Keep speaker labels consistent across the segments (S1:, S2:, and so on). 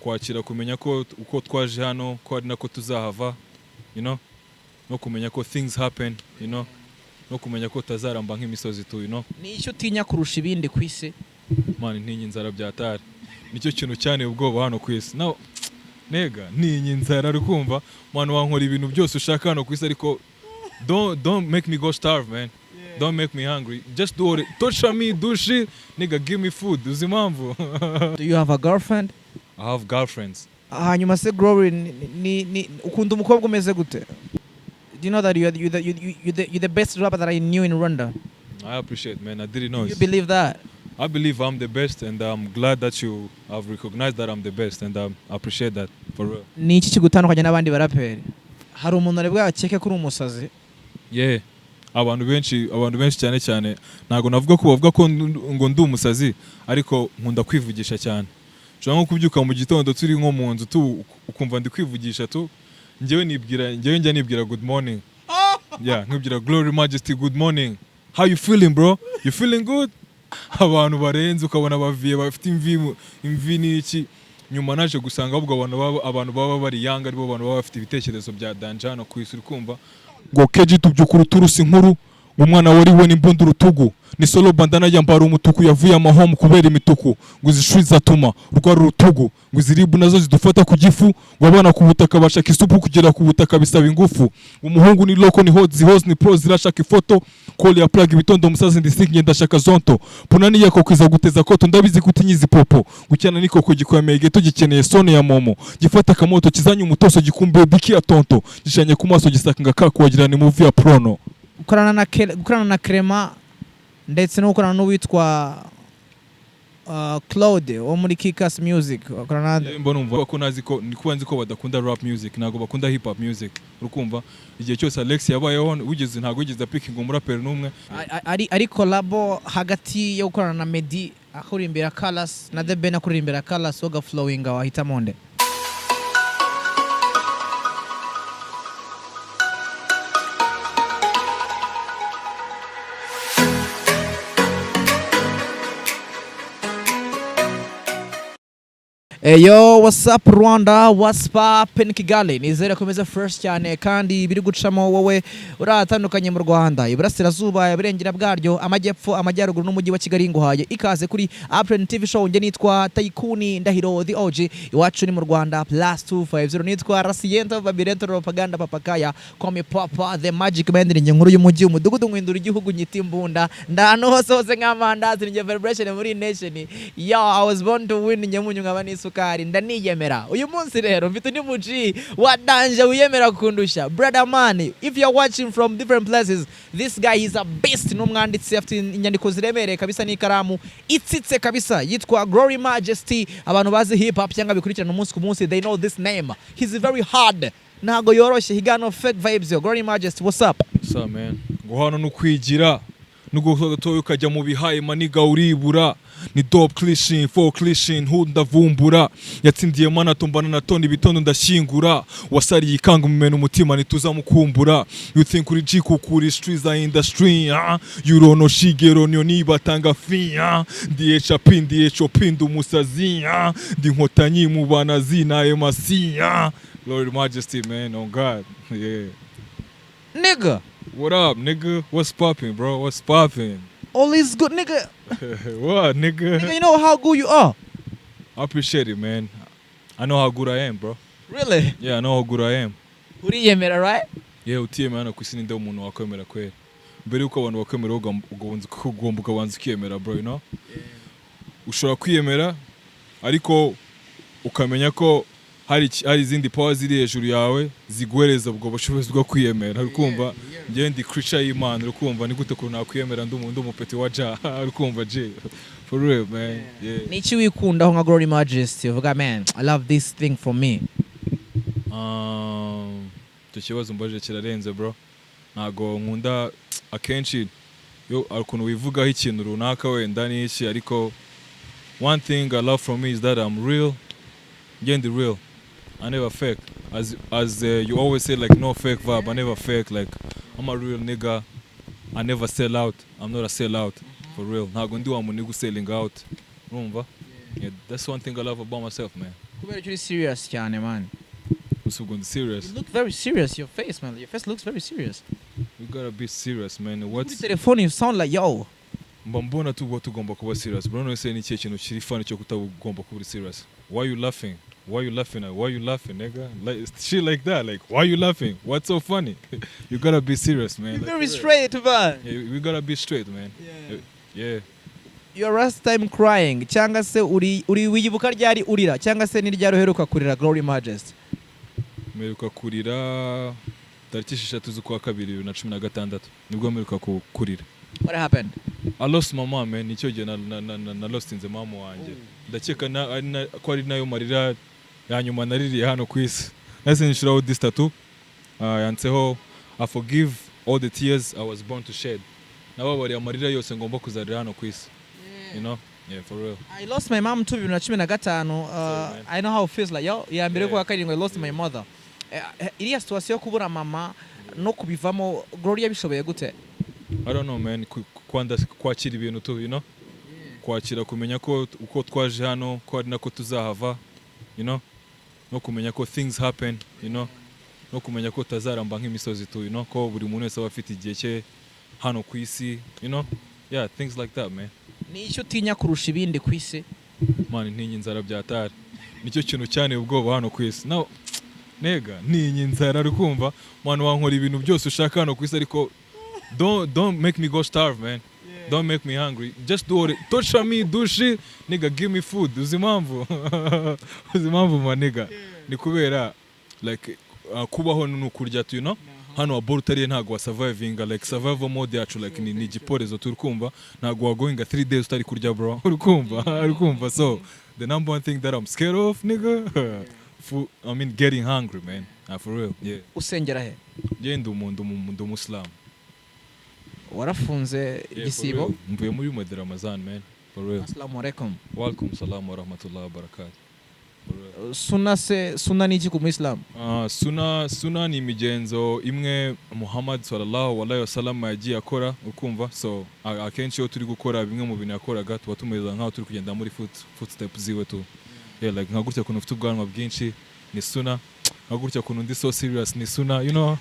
S1: Kwakira, kumenya ko uko twaje hano ko ari nako tuzahava, no kumenya ko things happen, no kumenya ko tutazaramba nk'imisozi tu.
S2: Ni icyo utinya kurusha ibindi ku isi?
S1: Man, ntinya inzara byatari. Nicyo kintu cyane ubwoba hano ku isi. No nega, ntinya inzara. Uri kumva, man, wankora ibintu byose ushaka hano ku isi, ariko don't make me go starve, man. Don't make me hungry. Just do it, torture me, do shit, nigga, give me food. Uzi impamvu?
S2: Do you have a girlfriend?
S1: I have girlfriends.
S2: Hanyuma se Glory, ni ukunda umukobwa umeze gute? Do you know that you're the best rapper that I knew in Rwanda?
S1: I appreciate, man. I didn't know.
S2: You believe that?
S1: I believe I'm the best, and I'm glad that you have recognized that I'm the best, and I appreciate that, for real.
S2: Ni iki kigutandukanya n'abandi baraperi? Hari umuntu ari bwakeke ko uri umusazi?
S1: Yeah, abantu benshi cyane cyane, ntabwo navuga ko bavuga ko ngo ndi umusazi, ariko nkunda kwivugisha cyane. Nshobora nko kubyuka mu gitondo, turi nko mu nzu tu, ukumva ndi kwivugisha tu. Njyewe nibwira, njyewe njya nibwira "Good morning." Yeah, nkibwira "Glory Majesty, good morning. How you feeling, bro? You feeling good?" Abantu barenze, ukabona baviye bafite imvi imvi n'iki. Nyuma naje gusanga ahubwo abantu baba bari yanga aribo bantu baba bafite ibitekerezo bya danger hano ku isi. Uri kumva ngo keji tubyukura uturusi inkuru ngo umwana wariwe n'imbunda urutugu ni solo bandana yambara umutuku, yavuye amahomu kubera imituku, ngo izi shuri zatuma urwara urutugu, ngo izi ribu nazo zidufata ku gifu, ngo abana ku butaka bashaka isupu, kugera ku butaka bisaba ingufu, umuhungu ni loko ni hot zihose ni pro zirashaka ifoto call ya plug ibitondo umusazi ndi sick ngenda shaka zonto punani yako kwiza guteza koto ndabizi kutinyiza popo gucyana nikoko gikwemeye geto gikeneye sone ya momo gifata akamoto kizanye umutoso gikumbuye diki ya tonto gishanye ku maso gisakanga kakuwagira ni movie ya prono.
S2: Gukorana na Clement ndetse no gukorana n'uwitwa Claude wo muri Kikas Music, gukorana na
S1: Mba numva ko nazi ko ni kuba nzi ko badakunda rap music, ntabwo bakunda hip hop music. Urukumva, igihe cyose Alex yabayeho wigeze, ntabwo wigeze apikinga umuraperi n'umwe.
S2: Ari collabo hagati yo gukorana na Meddy akuririmbira Colors na The Ben akuririmbira Colors woga flowinga, wahitamo nde? Yo, what's up Rwanda, what's up in Kigali? Nizere komeza fresh cyane kandi biri gucamo wowe uri ahatandukanye mu Rwanda, iburasirazuba, iburengera bwaryo, amajyepfo, amajyaruguru n'umujyi wa Kigali. Nguhaye ikaze kuri Uptrend TV Show. Njye nitwa Taikuni Ndahiro the OG. Iwacu ni mu Rwanda +250. Nitwa Rasiento Babirento Propaganda Papakaya Call me Papa the Magic Man. Ni nkuru y'umujyi, umudugudu ngwindura igihugu, nyita imbunda ndahano hose hose nk'amandazi. Ni vibration muri nation. Yo, I was born to win. Nyamunyu nkaba n'isukari, ndaniyemera. Uyu munsi rero mfite undi muji wa danger wiyemera kundusha. Brother man, if you're watching from different places, this guy is a beast. Ni umwanditsi, afite inyandiko ziremereye kabisa n'ikaramu itsitse kabisa. Yitwa Glory Majesty. Abantu bazi hip hop cyangwa bikurikirana umunsi ku munsi, they know this name. He's very hard, ntago yoroshye. He got no fake vibes. Yo, Glory Majesty, what's up?
S1: Sa man, ngo hano ni ukwigira nubwo gatoya ukajya mu bihaye maniga uribura ni dope clishin four clishin hood ndavumbura yatsindiye mana tumbana na toni ibitondo ndashyingura wasariye ikanga umumena umutima ntituzamukumbura. You think uri G kukura streets za industry, ah? You don't know shigero niyo nibatanga fi, ah? Ndi HP, ndi HOP, ndi umusazi, ah? Ndi inkotanyi mu banazi na MC, ah? Lord Majesty, man, on God, yeah.
S2: Nigga.
S1: What up, nigga? What's popping, bro? What's popping?
S2: All is good, nigga.
S1: What, nigga?
S2: Nigga, you know how good you are?
S1: I appreciate it, man. I know how good I am, bro.
S2: Really?
S1: Yeah, I know how good I am.
S2: Uriyemera, right?
S1: Yeah, utiyemera hano ku isi ninde umuntu wakwemera kwera? Mbere yuko abantu bakwemera, ugomba ukabanza ukiyemera, bro. Ushobora kwiyemera ariko ukamenya ko hari izindi power ziri hejuru yawe ziguhereza ubwo bushobozi bwo kwiyemera. Uri kumva, njyewe ndi creature y'Imana. Uri kumva, ni gute ukuntu nakwiyemera ndi umupeti wa ja? Uri kumva, J, for real, man, yeah.
S2: Ni iki wikundaho nka Glory Majesty, uvuga "Man, I love this thing from me"?
S1: Icyo kibazo mbajije kirarenze, bro. Ntago nkunda akenshi yo hari ukuntu wivugaho ikintu runaka wenda n'iki, ariko one thing I love from me is that I'm real. Njye ndi real, I never fake. As you always say, like, no fake vibe. I never fake. Like, I'm a real nigga. I never sell out. I'm not a sell out, for real. Ntago ndi wa muntu selling out. Urumva, yeah, that's one thing I love about myself, man.
S2: Kubera ko uri serious cyane, man.
S1: Gusa ubwo ndi serious.
S2: You look very serious, your face, man, your face looks very serious.
S1: We gotta be serious, man.
S2: Kuri
S1: What's
S2: telefone you sound like, yo.
S1: Mba mbona tuba tugomba kuba serious, bro. None se ni ikihe kintu kiri funny cyo kutagomba kuba uri serious? Why you laughing? Why you laughing at? Why you laughing, nigga? Like shit like that. Like, why you laughing? What's so funny? You gotta be serious, man.
S2: You're
S1: Like,
S2: very
S1: for real.
S2: straight, man.
S1: Yeah, we gotta be straight, man. Yeah.
S2: Your last time crying, cyangwa se uri wiyibuka ryari urira, cyangwa se ni ryari uheruka kurira, Glory Majesty?
S1: Mperuka kurira tariki 6 z'ukwa kabiri 2016, nibwo mperuka kurira.
S2: What happened?
S1: I lost my mom, man. Nicyo gihe na lostinze mama wanjye. Ndakeka ko ari nayo marira ya nyuma naririye hano ku isi. Nahise nshiraho this tattoo yanditseho "I forgive all the tears I was born to shed." Nababariye amarira yose ngomba kuzarira hano ku isi. You know? Yeah, for real.
S2: I lost my mom too 2015.
S1: Sorry, man.
S2: I know how it feels like, yo. Ya mbere kuwa karindwi I lost my mother. Iriya situation yo kubura mama no kubivamo, Gloria yabishoboye gute?
S1: I don't know, man. Kwakira ibintu tu, you know? Kwakira, kumenya ko uko twaje hano ko ari nako tuzahava, you know? No kumenya ko things happen, you know? No kumenya ko tazaramba nk'imisozi tu, you know? Ko buri muntu wese aba afite igihe cye hano ku isi, you know? Yeah, things like that, man.
S2: Ni icyo utinya kurusha ibindi ku isi?
S1: Man, ntinya inzara byatari. Nicyo kintu cyane ubwoba hano ku isi. No, nega, ntinya inzara, uri kumva? Man, wankora ibintu byose ushaka hano ku isi, ariko don't make me go starve, man. Don't make me hungry. Just do it. Torture me, do shit. Nigga, give me food. Uzi impamvu? Uzi impamvu, ma nigga? Ni kubera like kubaho ni ukurya tu, you know? Hano wa ball utariye ntabwo wa survivinga, like survival mode yacu like ni igiporezo, turi kumva? Ntabwo wa goinga 3 days utari kurya, bro. Uri kumva? Uri kumva? So the number one thing that I'm scared of, nigga, food, I mean getting hungry, man. For real. Yeah.
S2: Usengera he?
S1: Njye ndi umusilamu.
S2: Warafunze
S1: Yeah, for
S2: igisibo?
S1: real. Mvuye muri Madi Ramazan, man. For real.
S2: Assalamu alaikum.
S1: Welcome salam wa rahmatullahi wa barakatuh. For real.
S2: Suna se, suna ni iki ku muyisilamu?
S1: Suna ni imigenzo imwe Muhammad sallallahu alaihi wasallam yagiye akora, ukumva? So akenshi iyo turi gukora bimwe mu bintu yakoraga, tuba tumeze nkaho turi kugenda muri footstep ziwe tu. Yeah, like nka gutya kuntu ufite ubwanwa bwinshi ni suna, nka gutya kuntu ndi so serious ni suna, you know?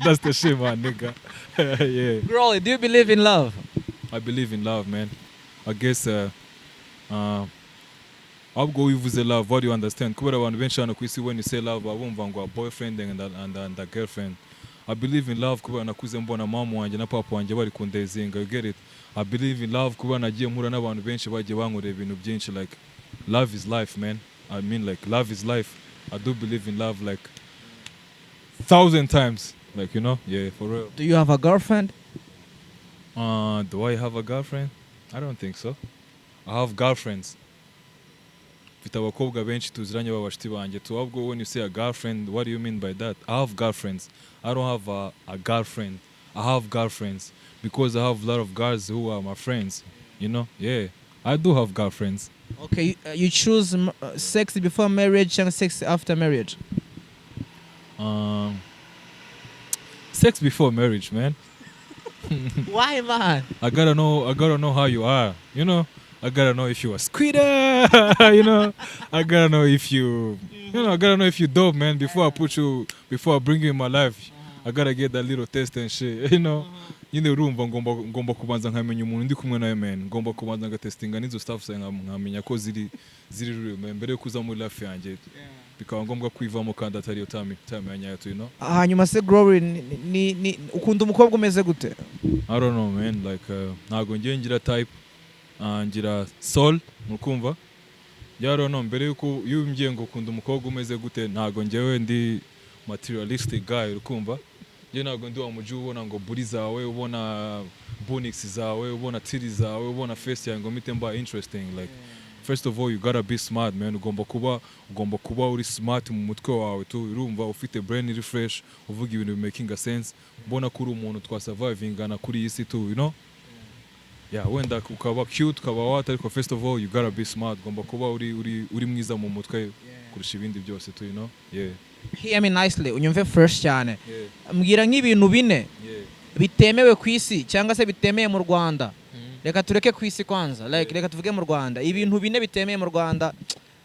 S1: That's the shit, man, nigga. Yeah.
S2: Glory, do you believe in love?
S1: I believe in love, man. I guess ahubwo wivuze love, what do you understand? Kubera abantu benshi hano ku isi, when you say love, baba bumva ngo a boyfriend and a girlfriend. I believe in love kubera nakuze mbona mama wanjye na papa wanjye bari kundezinga, you get it? I believe in love kubera nagiye mpura n'abantu benshi bagiye bankorera ibintu byinshi. Like, love is life, man. I mean, like, love is life. I do believe in love like thousand times, like, you know? Yeah, for real.
S2: Do you have a girlfriend?
S1: Do I have a girlfriend? I don't think so. I have girlfriends. Mfite abakobwa benshi tuziranye b'abashuti banjye tu. Ahubwo when you say a girlfriend, what do you mean by that? I have girlfriends. I don't have a girlfriend. I have girlfriends because I have a lot of girls who are my friends. You know? Yeah. I do have girlfriends.
S2: Okay, you choose sex before marriage cyangwa sex after marriage?
S1: Sex before marriage, man.
S2: Why, man?
S1: I gotta know how you are. You know? I gotta know if you a squidder. You know? I gotta know if you, you know, I gotta know if you dope, man. Before I put you, before I bring you in my life, I gotta get that little test and shit. You know? Nyine urumva ngomba kubanza nkamenya umuntu ndi kumwe nawe, man. Ngomba kubanza ngatestinga n'izo stuff nkamenya ko ziri real, man, mbere yo kuza muri life yanjye, bikaba ngombwa kwivamo kandi atariyo time ya nyayo, you know?
S2: Hanyuma se Glory, ni ukunda umukobwa umeze gute?
S1: I don't know, man, like ntago ngiye ngira type, ngira soul, mukumva? Yeah, I don't know, mbere yuko iyo umbwiye ngo ukunda umukobwa umeze gute, ntago ngewe ndi materialistic guy, urukumva? Njye ntago ndi wa muji ubona ngo buri zawe, ubona bonix zawe, ubona tiri zawe, ubona face yawe ngo mpite mba interesting. Like, first of all, you gotta be smart, man. Ugomba kuba uri smart mu mutwe wawe tu, urumva? Ufite brain iri fresh, uvuga ibintu making a sense, mbona ko uri umuntu twasurvivingana kuri iyi si tu, you know? Yeah, wenda ukaba cute, ukaba what, ariko first of all you gotta be smart. Ugomba kuba uri mwiza mu mutwe kurusha ibindi byose tu, you know? Yeah.
S2: Hear me nicely, unyumve fresh cyane. Mbwira nk'ibintu bine bitemewe ku isi cyangwa se bitemeye mu Rwanda. Reka tureke ku isi kwanza, like, reka tuvuge mu Rwanda, ibintu bine bitemeye mu Rwanda.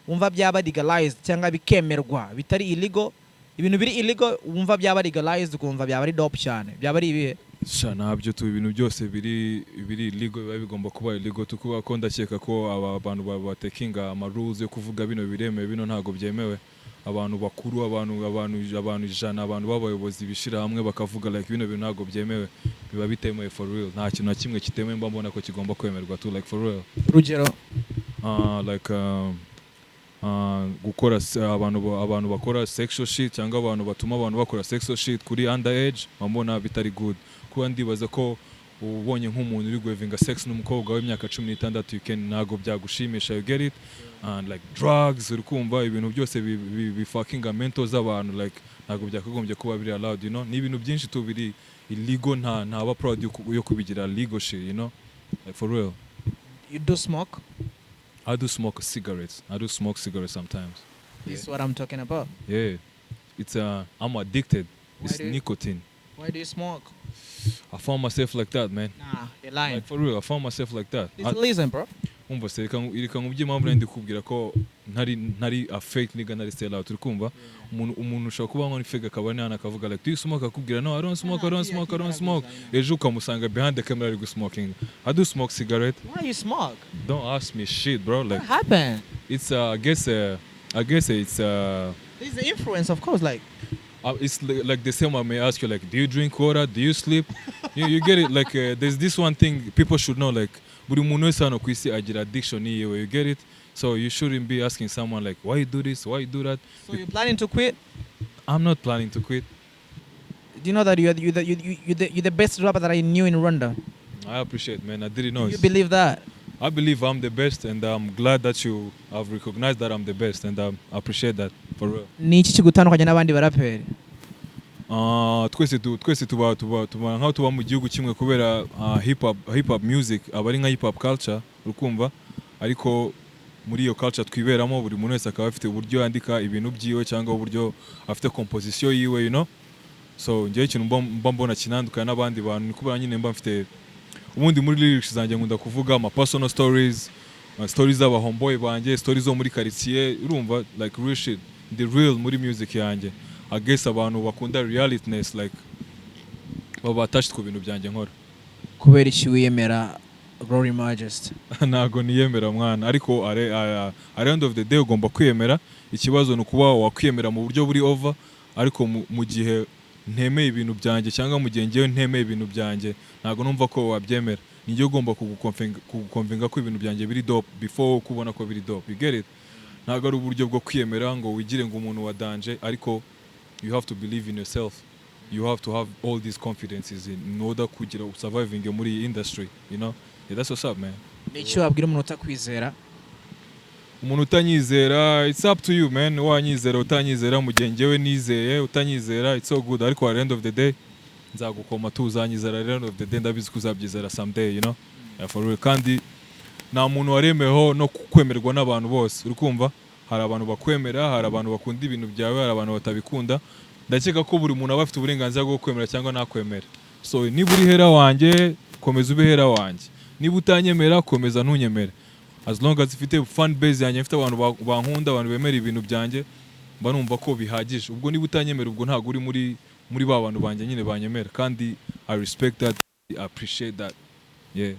S2: Wumva byaba legalized cyangwa bikemerwa, bitari illegal, ibintu biri illegal wumva byaba legalized, ukumva byaba ari dope cyane, byaba ari ibihe?
S1: Sha, ntabyo tu. Ibintu byose biri illegal biba bigomba kuba illegal tu, kubera ko ndakeka ko aba bantu batekinga ama rules yo kuvuga bino biremewe, bino ntabwo byemewe. Abantu bakuru, abantu 100, abantu b'abayobozi bishira hamwe bakavuga like bino bintu ntabwo byemewe, biba bitemewe for real. Nta kintu na kimwe kitemewe mba mbona ko kigomba kwemerwa tu, like for real.
S2: Urugero?
S1: Like gukora abantu bakora sexual shit cyangwa abantu batuma abantu bakora sexual shit kuri underage, mbona bitari good, kuba ndibaza ko ubonye nk'umuntu uri guhavinga sex n'umukobwa w'imyaka 16, you can, ntabwo byagushimisha, you get it? And like drugs, uri kumva, ibintu byose bifuckinga mental z'abantu, like ntabwo byakagombye kuba biri allowed. Ni ibintu byinshi tu biri illegal, ntaba proud yo kubigira legal shit, like for real.
S2: You do smoke?
S1: I do smoke cigarettes. I do smoke cigarettes sometimes.
S2: This is what I'm talking about.
S1: Yeah. It's I'm addicted. It's nicotine.
S2: Why do you smoke?
S1: I found myself like that, man.
S2: Nah, you're lying.
S1: Like for real, I found myself like that.
S2: It's a reason, bro.
S1: Umva se, reka nkubye impamvu nari ndi kukubwira ko ntari a fake nigga, ntari sell out, uri kumva? Umuntu ushobora kuba nk'uri fake akaba ni hano akavuga like, "Do you smoke?" Akakubwira, "No, I don't smoke, I don't smoke, I don't smoke." Ejo ukamusanga behind the camera ari gusmoking. I do smoke cigarette.
S2: Why you smoke?
S1: Don't ask me shit, bro. Like
S2: What happened?
S1: It's I guess it's
S2: There's the influence, of course, like
S1: it's like the same. I may ask you like, "Do you drink water? Do you sleep?" You get it? Like there's this one thing people should know, like buri muntu wese hano ku isi agira addiction yiwe, you get it? So you shouldn't be asking someone like, "Why you do this? Why you do that?"
S2: So you're planning to quit?
S1: I'm not planning to quit.
S2: Do you know that you're, the, you, you, you're, the, you're the best rapper that I knew in Rwanda?
S1: I appreciate, man. I didn't know.
S2: You believe that?
S1: I believe I'm the best, and I'm glad that you have recognized that I'm the best, and I appreciate that for real.
S2: Ni iki kigutandukanya n'abandi baraperi?
S1: Twese tuba nkaho tuba mu gihugu kimwe, kubera hip hop music aba ari nka hip hop culture, urukumva? Ariko muri iyo culture twiberamo, buri muntu wese akaba afite uburyo yandika ibintu byiwe cyangwa uburyo afite composition yiwe. So njyewe ikintu mba mbona kinandukana n'abandi bantu ni kubera nyine mba mfite ubundi muri lyrics zanjye nkunda kuvuga ama personal stories, stories z'abahomeboy banjye, stories zo muri quartier, urumva? Like real shit, the real muri music yanjye. I guess abantu bakunda realityness, like baba attached ku bintu byanjye nkora.
S2: Kubera iki wiyemera, Glory Majesty?
S1: Ntago niyemera, mwana, ariko at the end of the day ugomba kwiyemera. Ikibazo ni ukuba wakwiyemera mu buryo buri over. Ariko mu gihe ntemeye ibintu byanjye cyangwa mu gihe ngewe ntemeye ibintu byanjye, ntago numva ko wabyemera. Ni ugomba kuguconvincinga ko ibintu byanjye biri dope before kubona ko biri dope, you get it? Ntago ari uburyo bwo kwiyemera ngo wigire ngo umuntu wa danger, ariko you have to believe in yourself. You have to have all these confidences in order kugira surviving muri iyi industry. Yeah, that's what's up, man.
S2: Ni iki wabwira umuntu utakwizera?
S1: Umuntu utanyizera, it's up to you, man. Wanyizera, utanyizera, mu gihe njyewe nizeye, utanyizera, it's so good. Ariko at the end of the day nzagukoma tu, uzanyizera at the end of the day. Ndabizi ko uzabyizera someday. Yeah, for real. Kandi nta muntu waremeweho no kwemerwa n'abantu bose, uri kumva? Hari abantu bakwemera, hari abantu bakunda ibintu byawe, hari abantu batabikunda. Ndakeka ko buri muntu aba afite uburenganzira bwo kwemera cyangwa ntakwemera. So niba uri hater wanjye, komeza ube hater wanjye. Niba utanyemera, komeza ntunyemere. As long as mfite fan base yanjye, mfite abantu bankunda, abantu bemera ibintu byanjye, mba numva ko bihagije. Ubwo niba utanyemera, ubwo ntabwo uri muri ba bantu banjye nyine banyemera, kandi I respect that, I appreciate that, yeah.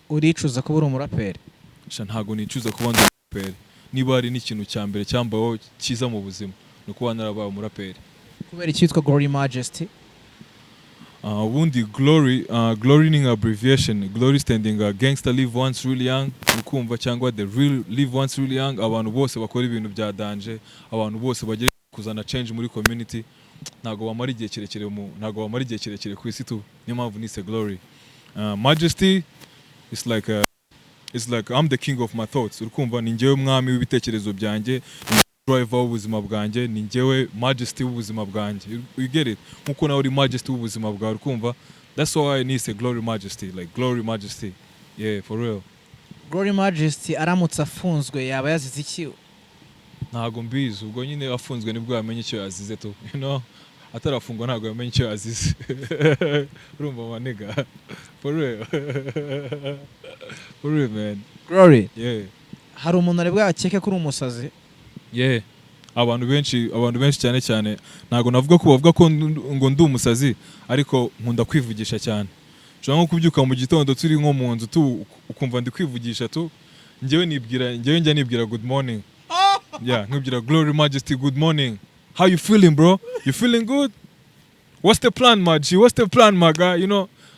S2: Uricuza kuba uri umuraperi?
S1: Sha, ntabwo nicuza kuba ndi umuraperi. Niba hari n'ikintu cya mbere cyambayeho cyiza mu buzima, ni ukuba narabaye umuraperi.
S2: Kubera icyitwa Glory Majesty?
S1: Ubundi glory ni nka abbreviation. Glory standing gangster live once really young, ukumva? Cyangwa the real live once really young. Abantu bose bakora ibintu bya danger, abantu bose bagiye kuzana change muri community, ntabwo bamara igihe kirekire ku isi tu. Niyo mpamvu nise Glory. Majesty it's like I'm the king of my thoughts, urikumva? Ni njyewe mwami w'ibitekerezo byanjye, ni driver w'ubuzima bwanjye, ni njyewe majesty w'ubuzima bwanjye, you get it? Nkuko nawe uri majesty w'ubuzima bwawe, urikumva? That's why nise Glory Majesty, like Glory Majesty, yeah, for real.
S2: Glory Majesty aramutse afunzwe yaba yazize iki?
S1: Ntabwo mbizi. Ubwo nyine afunzwe nibwo yamenya icyo yazize tu. Atarafungwa ntabwo yamenya icyo yazize, urumva, my nigga? For real, for real, man.
S2: Glory,
S1: Yeah.
S2: hari umuntu ari bwakeke ko uri umusazi?
S1: Yeah, abantu benshi cyane cyane, ntabwo navuga ko bavuga ko ngo ndi umusazi, ariko nkunda kwivugisha cyane. Nshobora nko kubyuka mu gitondo turi nko mu nzu tu, ukumva ndi kwivugisha tu. Njyewe nibwira, njyewe njya nibwira "Good morning." Yeah, nkibwira "Glory Majesty, good morning. How you feeling, bro? You feeling good? What's the plan, my G? What's the plan, my guy?"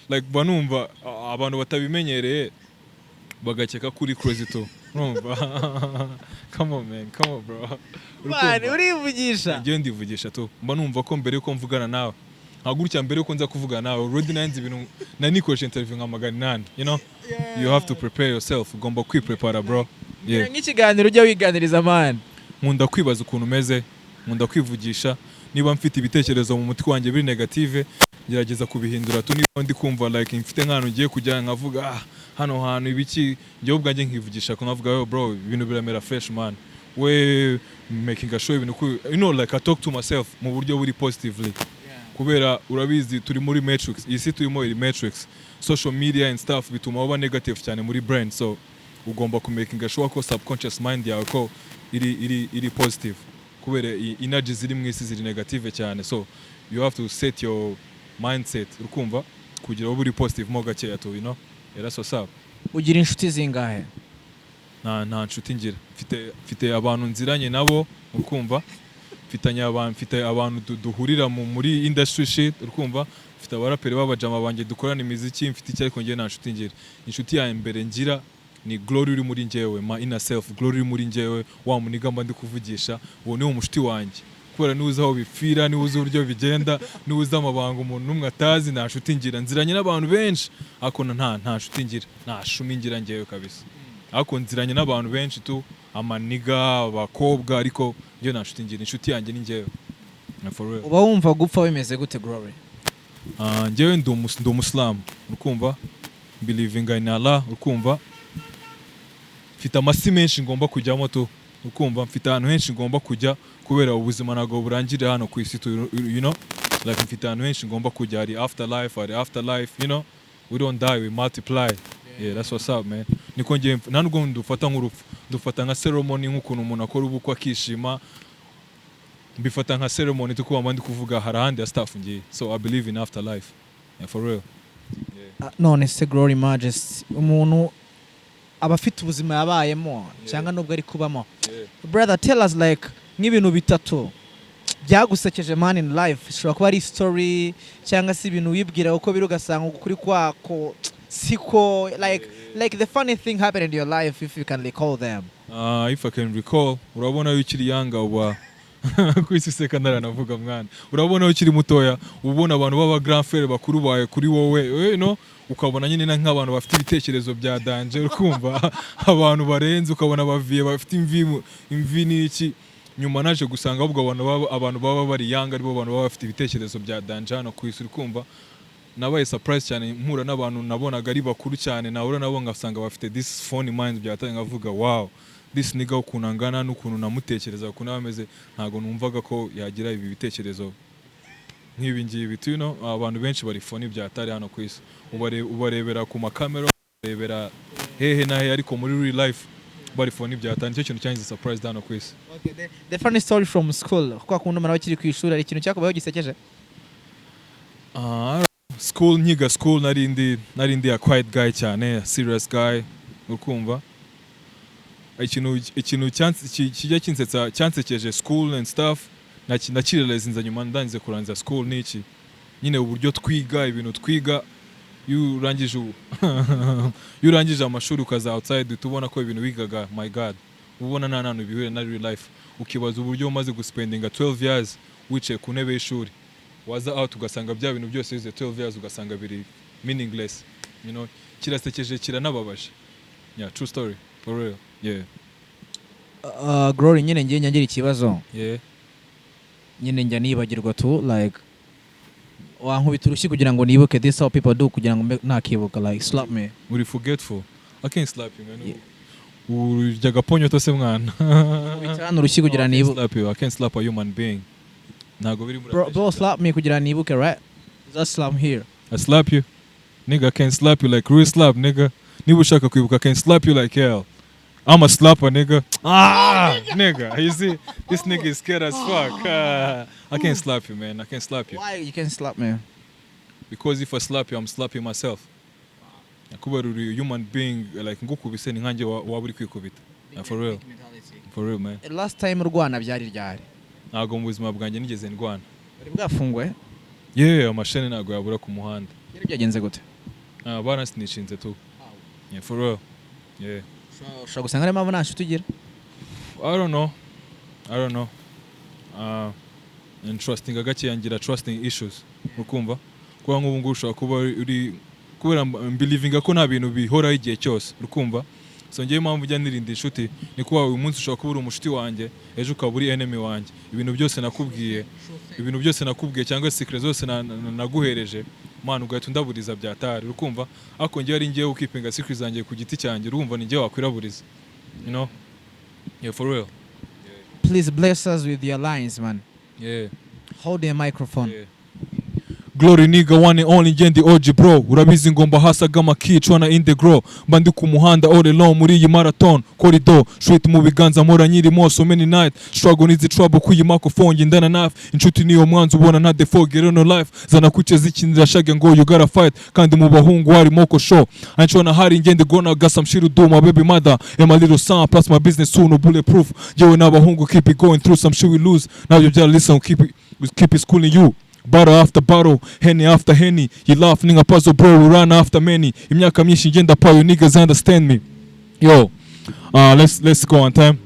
S1: Like mba numva abantu batabimenyereye bagakeka ko uri crazy tu. Urumva? Come on, man, come on, bro. Uri
S2: Man,
S1: kumva?
S2: Urivugisha.
S1: Njyewe ndivugisha tu. Mba numva ko mbere yuko mvugana nawe, nka gutya, mbere yuko nza kuvugana nawe, already nanze ibintu nani, nikoresha interview nka 800. You have to prepare yourself. Ugomba kwiprepara, bro, yeah.
S2: Nk'ikiganiro ujya wiganiriza, man.
S1: Nkunda kwibaza ukuntu umeze, nkunda kwivugisha. Niba mfite ibitekerezo mu mutwe wanjye biri negative, ngerageza kubihindura tu. Niba ndi kumva like mfite nk'ahantu ngiye kujya, nkavuga: "Ah, hano hantu ibiki?" Njyewe ubwanjye nkivugisha ko nkavuga: "Yo bro, ibintu biramera fresh, man. We making a show ibintu like I talk to myself mu buryo buri positively, kubera urabizi turi muri matrix. Iyi si turimo iri matrix. Social media and stuff bituma uba negative cyane muri brain, so ugomba kumakinga sure ko subconscious mind yawe ko iri positive, kubera energy ziri mu isi ziri negative cyane. So you have to set your mindset, urukumva, kugira ube uri positive mo gakeya tu. Yeah, that's what's up.
S2: Ugira inshuti zingahe?
S1: Nta nshuti ngira. Mfite abantu nziranye nabo, urukumva, mfitanye abantu, mfite abantu duhurira muri industry shit, urukumva, mfite abaraperi b'abajama banjye dukorana imiziki, mfite icyo, ariko njyewe nta nshuti ngira. Inshuti ya mbere ngira ni Glory uri muri njyewe, my inner self. Glory uri muri njyewe, wa muniga mba ndi kuvugisha, uwo niwo mushuti wanjye, kubera niwe uzi aho bipfira, niwe uzi uburyo bigenda, niwe uzi amabanga umuntu n'umwe atazi. Nta nshuti ngira. Nziranye n'abantu benshi, ariko nta nshuti ngira, nta shumi ngira njyewe kabisa. Ariko nziranye n'abantu benshi tu, amaniga, abakobwa, ariko njyewe nta nshuti ngira. Inshuti yanjye ni njyewe. Yeah, for real.
S2: Uba wumva gupfa bimeze gute, Glory?
S1: Ah, njyewe ndi umusilamu, urukumva, believing in Allah, urukumva. Mfite amasi menshi ngomba kujyamo tu, urukumva, mfite ahantu henshi ngomba kujya, kubera ubuzima ntabwo burangirira hano ku isi tu. Like mfite ahantu henshi ngomba kujya. Hari afterlife, hari afterlife. We don't die, we multiply. Yeah, that's what's up, man. Niko ngiye. Nta nubwo ndufata nk'urupfu, ndufata nka ceremony, nk'ukuntu umuntu akora ubukwe akishima. Mbifata nka ceremony tukuba mba ndi kuvuga hari ahandi ya stuff ngiye. So I believe in afterlife, yeah, for real.
S2: Ah, none se Glory Majesty, umuntu aba afite ubuzima yabayemo cyangwa nubwo ari kubamo. Brother, tell us like nk'ibintu bitatu byagusekeje, man, in life. Ishobora kuba ari story cyangwa se ibintu wibwira uko biri ugasanga ukuri kwako siko, like the funny thing happened in your life, if you can recall them.
S1: If I can recall, urabona iyo ukiri young uba ku isi useka, ntaranavuga mwana. Urabona iyo ukiri mutoya, uba ubona abantu b'aba grand frère bakuru bawe kuri wowe, ukabona nyine na nk'abantu bafite ibitekerezo bya danger, ukumva abantu barenze, ukabona baviye bafite imvi imvi n'iki. Nyuma naje gusanga ahubwo abantu baba bari young aribo bantu baba bafite ibitekerezo bya danger hano ku isi, urikumva. Nabaye surprise cyane mpura n'abantu nabonaga ari bakuru cyane, nahura nabo ngasanga bafite this funny mind byatanye, nkavuga: "Wow, this nigga, ukuntu angana n'ukuntu namutekereza, ukuntu aba ameze, ntabwo numvaga ko yagira ibi bitekerezo nk'ibi ngibi tu." Abantu benshi bari funny byatari hano ku isi. Ubarebera ku makamera, ubarebera hehe na hehe, ariko muri real life bari funny byatari. Nicyo kintu cyangize surprise hano ku isi.
S2: Okay, the funny story from school, kwa kundi umuntu aba akiri ku ishuri, hari ikintu cyakubayeho gisekeje?
S1: Ah, school, nkiga school nari ndi a quiet guy cyane, a serious guy, ukumva. Ikintu kijya kinsetsa, cyansekeje school and stuff, nakirealizinze nyuma ndangize kurangiza school, ni iki nyine: uburyo twiga, ibintu twiga. Iyo urangije amashuri ukaza outside, uhita ubona ko ibintu wigaga, my God, ubona nta hantu bihuriye na real life. Ukibaza uburyo umaze guspendinga 12 years wicaye ku ntebe y'ishuri, waza out ugasanga bya bintu byose wize 12 years ugasanga biri meaningless. Kirasekeje, kiranababaje. Yeah, true story, for real, yeah.
S2: Glory, nyine ngiye ngira ikibazo. Nyine njya nibagirwa tu, like wankubita urushyi kugira ngo nibuke. This how people do kugira ngo mbe nakibuka, like slap me.
S1: Uri forgetful? I can't slap you, man.
S2: Yeah.
S1: Urya agaponyoto se, mwana?
S2: Nkubita hano urushyi kugira
S1: No, I can't
S2: nibuke.
S1: slap you. I can't slap a human being. Ntabwo biri muri
S2: Bro, slap me kugira nibuke, right? Just slap here.
S1: I slap you, nigga? I can't slap you like real slap, nigga. Niba ushaka kwibuka, I can slap you like hell. I'm a slapper, nigga. Ah, nigga. You see, this nigga is scared as fuck. Ah, I can't slap you, man. I can't slap you.
S2: Why you can slap me?
S1: Because if I slap you, I'm slapping myself. Kubera uri human being, like ngukubise ni nkanjye waba uri kwikubita. Yeah, for real. For real, man.
S2: Last time urwana byari ryari?
S1: Ntabwo mu buzima bwanjye nigeze ndwana.
S2: Bari bwafungwe?
S1: Yeah, amasheni ntabwo yabura ku muhanda.
S2: Byari byagenze gute?
S1: Ah, baransinishinze tu. Yeah, for real. Yeah.
S2: Ushobora gusanga ariyo mpamvu nta nshuti ugira.
S1: I don't know. I don't know. And trusting gakeya, ngira trusting issues. Ukumva? Kuba nk'ubu ngubu ushobora kuba uri kubera mbelievinga ko nta bintu bihoraho igihe cyose. Ukumva? So ngewe impamvu ujya nirinda inshuti ni kuba uyu munsi ushobora kuba uri umushuti wanjye, ejo ukaba uri enemy wanjye. Ibintu byose nakubwiye, ibintu byose nakubwiye cyangwa secret zose naguhereje, man, ugahita undaburiza byatari. Urukumva? Ariko ngewe ari ngewe ukeepinga secret zanjye ku giti cyanjye, urumva ni ngewe wakwiraburiza. You know? Yeah, for real.
S2: Please bless us with your lines, man.
S1: Yeah.
S2: Hold the microphone.
S1: Yeah. Glory nigga, one and only, ngendi OG bro. Urabizi ngomba hasaga amakicwa na in the grow. Mba ndi ku muhanda all alone muri iyi marathon corridor, street mu biganza mpora nyirimo so many night struggle nizi trouble ku iyi microphone ngendana nafi. Inshuti niyo mwanzi ubona nta default, get no life zana kuce zikinira shage ngo you gotta fight. Kandi mu bahungu hari moko show anchona hari ngende gona got some shit to do, my baby mother and my little son plus my business soon, no bulletproof. Yewe n'abahungu keep it going through some shit we lose nabyo bya listen, keep it, we keep it schooling you. Battle after battle, Henny after Henny. You laugh, nigga, puzzle bro, we run after many. Imyaka myinshi ngenda pa, you niggas understand me. Yo, let's go on time.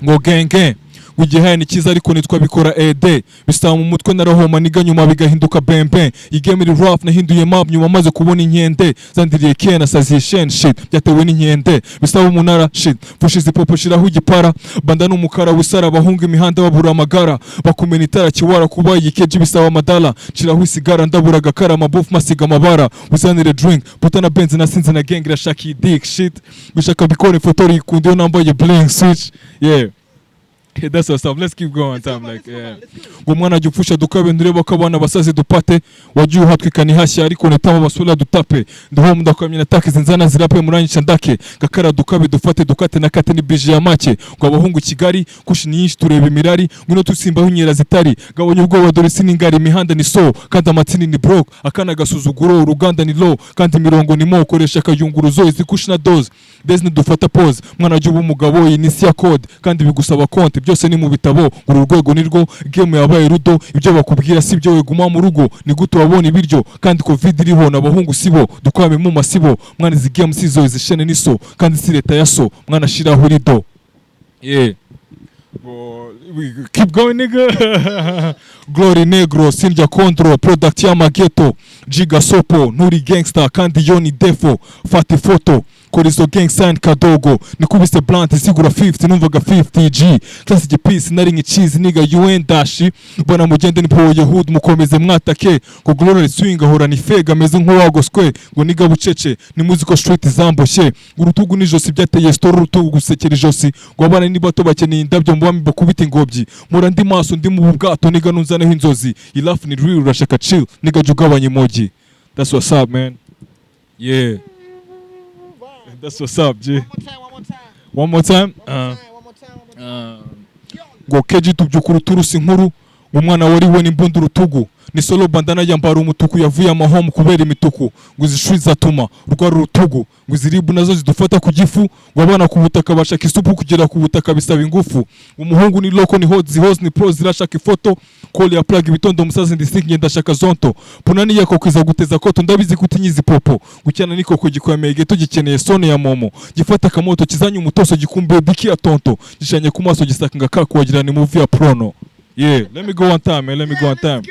S1: Ngo gang gang. Ngo igihe ni cyiza ariko nitwa bikora ede bisaba mu mutwe narahoma niga nyuma bigahinduka bembe. Iyi game iri rough, nahinduye map nyuma maze kubona inkende zandiriye kena saziye shen shit byatewe n'inkende bisaba umunara shit mfushize ipopo shiraho igipara banda n'umukara wisara abahunga imihanda babura amagara bakumena itara kiwara kuba iyi keji bisaba amadala nshiraho isigara ndabura agakara amabufu masiga amabara uzanire drink puta na benzi nasinze na gang irashaka iyi dick shit gushaka bikora ifoto ikunda iyo nambaye blink switch. Yeah. Yeah, that's what's up. Let's keep going time like, yeah. Ngo umwana ajya upfusha dukabe ndureba ko abana basaze dupate wagiye uhatwika ni hashya ariko nitama basura dutape ndiho ndakwamye natake nzana zirape muranyica ndake gakara dukabe dufate dukate nakate ni bije ya make. Ngo abahungu Kigali kushi ni nyinshi tureba imirari ngwino tusimbaho inkera zitari gabanya ubwoba dore siningari imihanda ni so kandi amatini ni broke akana gasuzuguro uruganda ni low kandi imirongo ni mo koresha akayunguruzo izi kushi na dose dezi dufata pause. Mwana jya uba umugabo, iyi ni isi ya code kandi bigusaba konti byose ni mu bitabo. Uru rwego nirwo game yabaye rudo, ibyo bakubwira si byo weguma mu rugo ni gute wabona ibiryo kandi COVID iriho n'abahungu sibo dukwame mu masibo. Mwana izi game sizo izi shene ni so kandi si leta ya so mwana shiraho rido. Yeah. We keep going, nigga. Glory Negro, sindya control, product y'amageto, Jiga Sopo, nturi gangster kandi yo ni defo, fata ifoto, kora izo gang sign kadogo, nikubise blunt zigura 50 numvaga 50 G, class igipisi nari nk'icheese nigga UN dashi, mbona mugende ni poye hood mukomeze mwatake, ngo Glory swing ahora ni fega ameze nk'uwagoswe, ngo nigga bucece, ni musical street zamboshye, ngo urutugu n'ijosi byateye story urutugu gusekera ijosi, ngo abana ni bato bakeneye indabyo mu bami bakubita ingobyi, mpora ndi maso ndi mu bwato nigga nunzaneho inzozi, iyi life ni real urashaka chill, nigga jya ugabanya emoji. That's what's up, man. Yeah. That's what's up, G. One more time. Ngo keji tubyukura uturusi inkuru ngo umwana wariwe n'imbunda urutugu ni solo bandana yambara umutuku yavuye amahomu kubera imituku ngo izi shuri zatuma rwara urutugu ngo izi ribu nazo zidufata ku gifu ngo abana ku butaka bashaka isupu kugera ku butaka bisaba ingufu. Umuhungu ni loko ni hot zihose ni pro zirashaka ifoto call ya plug ibitondo umusazi ndi sick ngenda shaka zonto punani yako kwiza guteza koto ndabizi kutinyizi popo gucyana nikoko gikwemeye geto gikeneye sone ya momo gifata akamoto kizanye umutoso gikumbuye diki ya tonto gishanye ku maso gisakanga kakuwagira ni movie ya prono. Yeah, let me go one time, man. Let me go one time.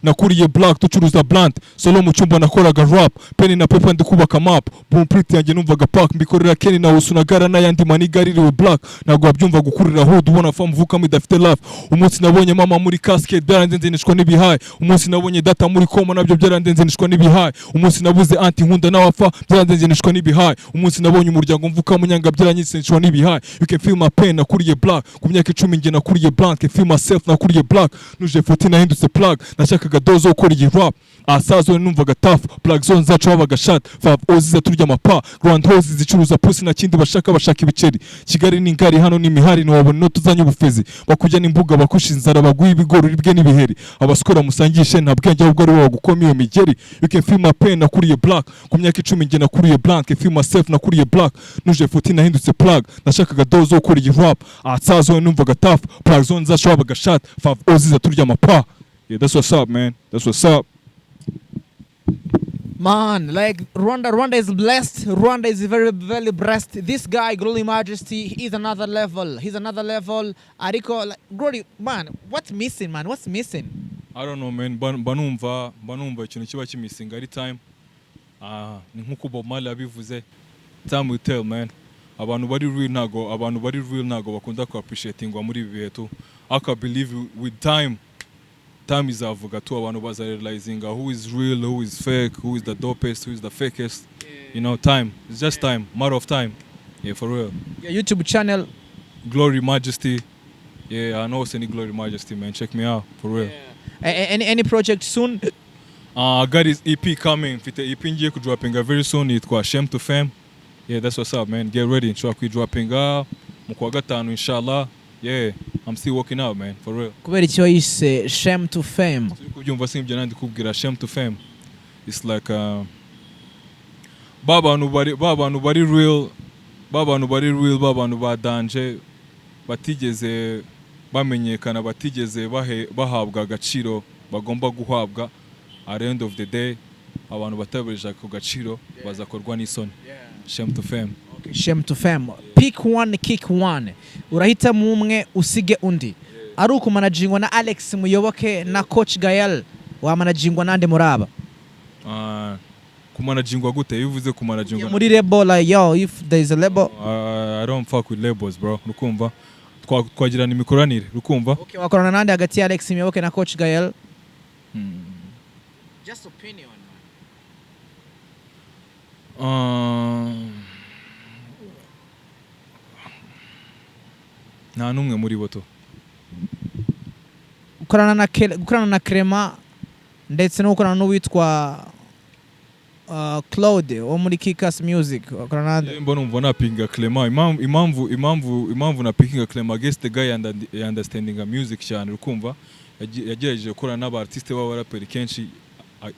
S1: Nakuriye black tucuruza blunt solo mu cyumba nakoraga rap pen na paper ndi kubaka map blueprint yanjye numvaga pack mbikorera Kenny na Usunagara n'ayandi maniga aririwe black ntabwo wabyumva gukurira hood ubona fam mvukamo idafite life. Umunsi nabonye mama muri casket byarandenze nishwa n'ibihaye. Umunsi nabonye data muri koma nabyo byarandenze nishwa n'ibihaye. Umunsi nabuze auntie nkunda nawe apfa byarandenze nishwa n'ibihaye. Umunsi nabonye umuryango mvukamo nyanga byaranyitse nishwa n'ibihaye. You can feel my pain, nakuriye black ku myaka 10 njye nakuriye blank. Can feel myself, nakuriye black nuje 14 nahindutse plug nashaka Nashakaga dozo gukora iyi rap, asazo numvaga tough. Plug zone zacu babaga shot five ozi, turya amapa grand hose zicuruza pussy, na kindi bashaka, bashaka ibiceri. Kigali ni ngari, hano ni imihari, ntiwabona inoti uzanye ubufezi. Bakujya n'imbuga, bakusha inzara, baguha ibigori uribwe n'ibiheri. Abasikora musangishe nta bwenge, ahubwo ari wowe bagukoma iyo migeri. You can feel my pain, nakuriye black ku myaka 10, njye nakuriye blank. Can feel myself, nakuriye black, nuje 14 nahindutse plug. Nashakaga dozo gukora iyi rap, asazo numvaga tough. Plug zone zacu babaga shot five ozi, turya amapa. Yeah, that's what's up, man, that's what's up.
S2: Man, like Rwanda, Rwanda is blessed. Rwanda is very, very blessed. This guy, Glory Majesty, he is another level. He's another level. Ariko, like, Glory, man, what's missing, man? What's missing?
S1: I don't know, man, mba numva ikintu kiba kimisinga ari time. Ah, ni nkuko Bob Marley yabivuze, time will tell, man. Abantu bari real ntago bakunda ku appreciatingwa muri ibi bihe tu. I believe with time, time izavuga tu, abantu baza realizinga who is real, who is fake, who is the dopest, who is the fakest. Time, it's just time, matter of time. Yeah, for real.
S2: Your YouTube channel?
S1: Glory Majesty. Yeah, I know it's any Glory Majesty, man. Check me out, for real.
S2: Any project soon?
S1: I got his EP coming. Mfite EP ngiye kudropinga very soon, yitwa Shame to Fame. Yeah, that's what's up, man. Get ready. Nshobora kuyidropinga mu kwa gatanu, inshallah. Yeah, I'm still working out, man, for real.
S2: Kubera icyo yise Shame to Fame?
S1: Turi kubyumva si ibyo nandi kubwira Shame to Fame. It's like ba bantu bari real, ba bantu bari real, ba bantu ba danger batigeze bamenyekana, batigeze bahabwa agaciro bagomba guhabwa. At the end of the day, abantu batabereje ku gaciro bazakorwa n'isoni. Shame to Fame.
S2: Okay, Shame to Fame. Pick one, kick one. Urahitamo umwe usige undi. Ari ukumanagingwa na Alex Muyoboke na Coach Gael, wamanagingwa nande muri aba?
S1: Ah, kumanagingwa gute? Iyo uvuze kumanagingwa
S2: Muri label, like, yo, if there is a label.
S1: I don't fuck with labels, bro. Rukumva, twagirana imikoranire, rukumva.
S2: Okay, wakorana nande hagati ya Alex Muyoboke na Coach Gael? Just opinion.
S1: Nta n'umwe muri bo tu.
S2: Gukorana na Clement ndetse no gukorana n'uwitwa Claude wo muri Kikas Music, wakorana nande?
S1: Mba numva napinga Clement. Impamvu napinga Clement, I guess the guy understanding music cyane, urukumva. Yagerageje gukorana n'aba artiste b'abaraperi kenshi,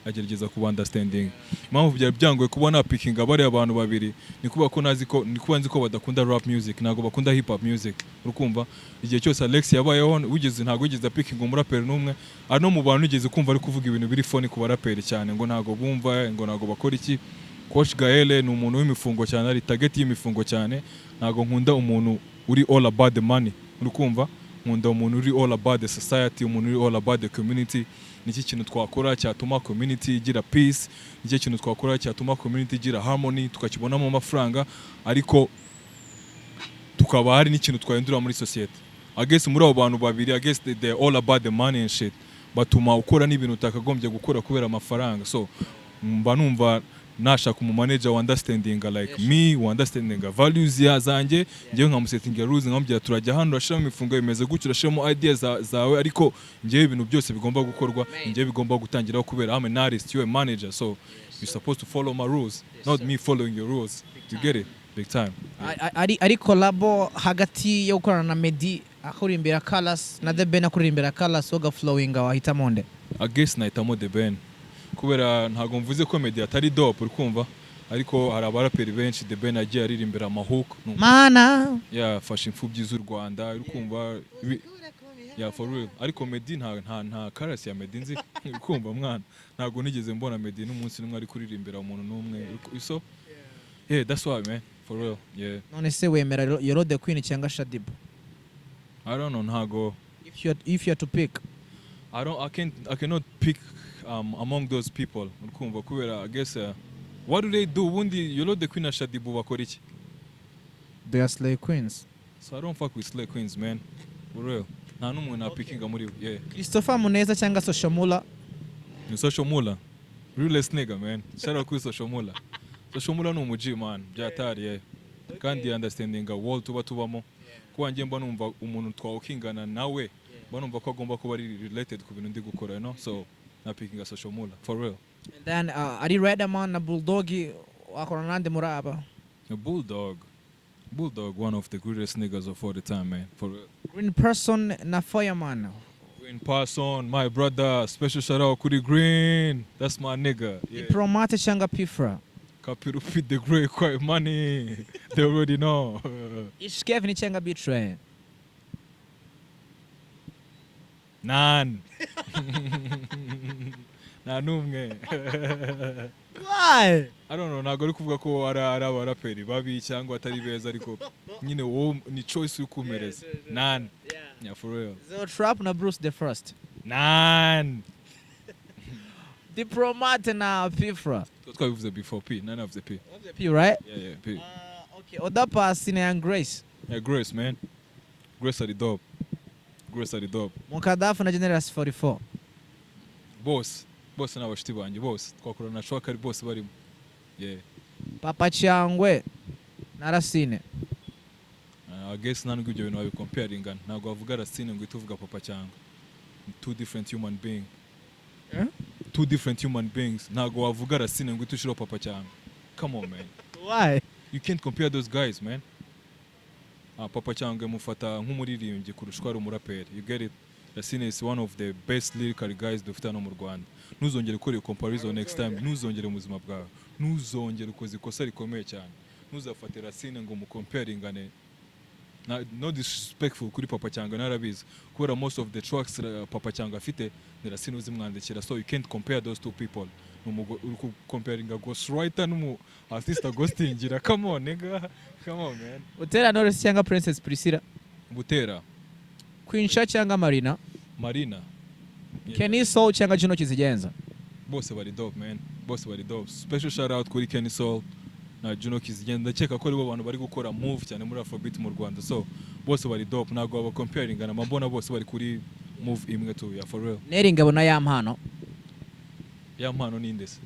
S1: agerageza kuba understanding. Impamvu byari byangoye kuba napikinga bariya abantu babiri ni kuba ko nazi ko ni kuba nzi ko badakunda rap music, ntabwo bakunda hip hop music, urukumva. Igihe cyose Alex yabayeho wigeze, ntabwo wigeze apikinga umuraperi n'umwe. Ari no mu bantu wigeze kumva ari kuvuga ibintu biri funny ku baraperi cyane, ngo ntabwo bumva, ngo ntabwo bakora iki. Coach Gael ni umuntu w'imifungo cyane, ari target y'imifungo cyane. Ntabwo nkunda umuntu uri all about the money, urukumva. Nkunda umuntu uri all about the society, umuntu uri all about the community. Niki kintu twakora cyatuma community igira peace? Niki kintu twakora cyatuma community igira harmony, tukakibonamo amafaranga, ariko tukaba hari n'ikintu twahindura muri society? I guess muri abo bantu babiri, I guess they're all about the money and shit, batuma ukora n'ibintu utakagombye gukora kubera amafaranga. So mba numva nashaka umu manager wa understanding like me, wa understanding values ya zanjye, njyewe nkamusettinga rules, nkamubwira turajya hano, urashiramo imifungo bimeze gutyo, urashiramo ideas zawe, ariko njyewe ibintu byose bigomba gukorwa, njyewe bigomba gutangiraho, kubera I'm an artist, you're a manager, so you're supposed to follow my rules, not me following your rules. You get it? Big time.
S2: Ari collabo hagati yo gukorana na Meddy akuririmbira Chorus na The Ben akuririmbira Chorus, woga flowinga, wahitamo nde?
S1: I guess nahitamo The Ben, kubera ntabwo mvuze ko Meddy atari dope, uri kumva, ariko hari abaraperi benshi The Ben yagiye aririmbira amahook.
S2: Mana.
S1: Yafashe imfubyi z'u Rwanda, uri kumva, yeah, for real. Ariko Meddy nta chorus ya Meddy nzi, uri kumva, mwana. Ntabwo nigeze mbona Meddy n'umunsi n'umwe ari kuririmbira umuntu n'umwe. So yeah, that's why, man, for real, yeah.
S2: None se wemera Yolo the Queen cyangwa Shaddyboo?
S1: I don't know, ntago
S2: If you're to pick.
S1: I don't I can't I cannot pick among those people, uri kumva, kubera I guess what do they do ubundi? Yolo the Queen na Shaddyboo bakora iki?
S2: They are slay queens.
S1: So I don't fuck with slay queens, man, for real. Nta n'umwe napikinga muri bo, yeah.
S2: Christopher Muneza cyangwa Social Mula?
S1: Ni Social Mula, realest nigga, man. Shout out kuri Social Mula. Social Mula ni umuG, man, byatari, yeah. Kandi understanding a world tuba tubamo, kuba njye mba numva umuntu twawukingana nawe, mba numva ko agomba kuba ari related ku bintu ndi gukora. So Na pickinga Social Mula, for real.
S2: And then ari Riderman na Bulldog, wakorana nande muri aba?
S1: A Bulldog. Bulldog, one of the greatest niggas of all the time, man, for real.
S2: Green Person na Fireman.
S1: Green Person, my brother. Special shout out kuri Green, that's my nigga, yeah.
S2: Diplomate cyangwa P Fla?
S1: Kapiru Fit the Great, quite money, they already know.
S2: Ish Kevin cyangwa B-Threy?
S1: None. Nta n'umwe.
S2: Why?
S1: I don't know, ntabwo ari kuvuga ko ari abaraperi babi cyangwa atari beza, ariko nyine wowe ni choice uri kumpereza. None. Yeah, for real.
S2: Zeo Trap na Bruce the First?
S1: None.
S2: Diplomate na P Fla?
S1: Twabivuze before, P. None of the P.
S2: P, right?
S1: Yeah, P.
S2: Okay, Oda Paccy na Young Grace?
S1: Yeah, Grace, man. Grace ari dope. Grace ari dope.
S2: Mukadafu na Generous 44?
S1: Bose. Bose ni abashuti banjye bose. Twakorana na track ari bose barimo. Yeah.
S2: Papa Cyangwe na Racine?
S1: I guess nta nubwo ibyo bintu wabicomparinga. Ntabwo wavuga Racine ngo uhite uvuga Papa Cyangwe. Two different human being.
S2: Eh?
S1: Two different human beings. Ntabwo wavuga Racine ngo uhite ushiraho Papa Cyangwe. Come on, man.
S2: Why?
S1: You can't compare those guys, man. Ah, Papa Cyangwe mufata nk'umuririmbyi kurusha uko ari umuraperi. You get it? Racine is one of the best lyrical guys dufite hano mu Rwanda. Ntuzongere gukora iyo comparison next time. Ntuzongere mu buzima bwawe. Ntuzongere, ukoze ikosa rikomeye cyane. Ntuzafate Racine ngo mucomparingane. Na, no disrespectful kuri Papa Cyangwe, narabizi. Kubera most of the tracks Papa Cyangwe afite ni Racine uzimwandikira. So you can't compare those two people. Uri comparinga ghostwriter n'umu artist aghostingira. Come on, nigga. Come on, man.
S2: Butera Knowless cyangwa Princess Priscilla?
S1: Butera.
S2: Queen Cha cyangwa Marina?
S1: Marina. Yeah.
S2: Kenny Soul cyangwa Juno Kizigenza?
S1: Bose bari dope, man. Bose bari dope. Special shout out kuri Kenny Soul na Juno Kizigenza. Ndakeka ko aribo bantu bari gukora move cyane muri Afrobeat mu Rwanda. So bose bari dope. Ntabwo baba comparinga, na mbona bose bari kuri move imwe tu. Yeah, for real.
S2: Neri Ngabo na Yampano?
S1: Yampano ni nde se?